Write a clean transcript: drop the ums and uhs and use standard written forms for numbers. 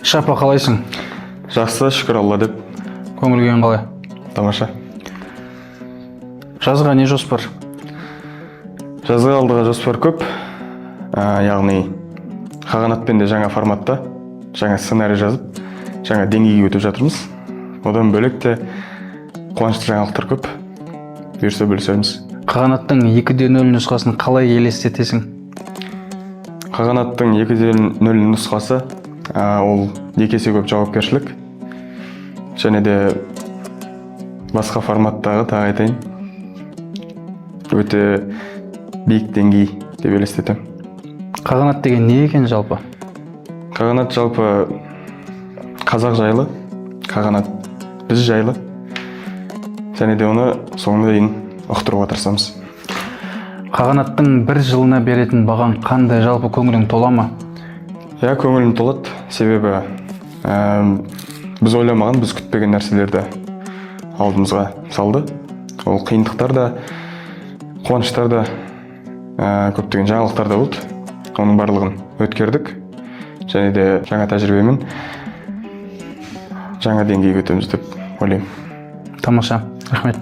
Шапа, қалайсың? Жақсы, шүкір Алла деп. Көңіл күйің қалай? Тамаша. Жазға не жоспар? Жазға алдыға жоспар көп. Яғни Қағанатпен де жаңа форматта, жаңа сценарий жазып, жаңа деңгейге өтіп жатырмыз. Одан бөлек те қуанышты жаңалықтар көп, бұйырса, бөлісеміз. Қағанаттың 2.0 нұсқасын қалай елестетесің? Қағанаттың 2.0 нұсқасы, ол екі есе көп жауапкершілік және де басқа форматтағы, тағы айтайын, өте биік деңгей деп елестетемін. Қағанат деген не екен жалпы? Қағанат жалпы қазақ жайлы, қағанат біз жайлы және де оны соңына дейін ұқтыруға тырысамыз. Қағанаттың бір жылына беретін бағаң қандай? Жалпы көңілің тола ма? Иә, көңілім толады, себебі біз ойламаған, біз күтпеген нәрселерді алдымызға салды. Ол қиындықтар да, қуаныштар да, көптеген жаңалықтар да болды. Оның барлығын өткердік және де жаңа тәжірибемен жаңа деңгейге өтеміз деп ойлаймын. Тамаша, рахмет.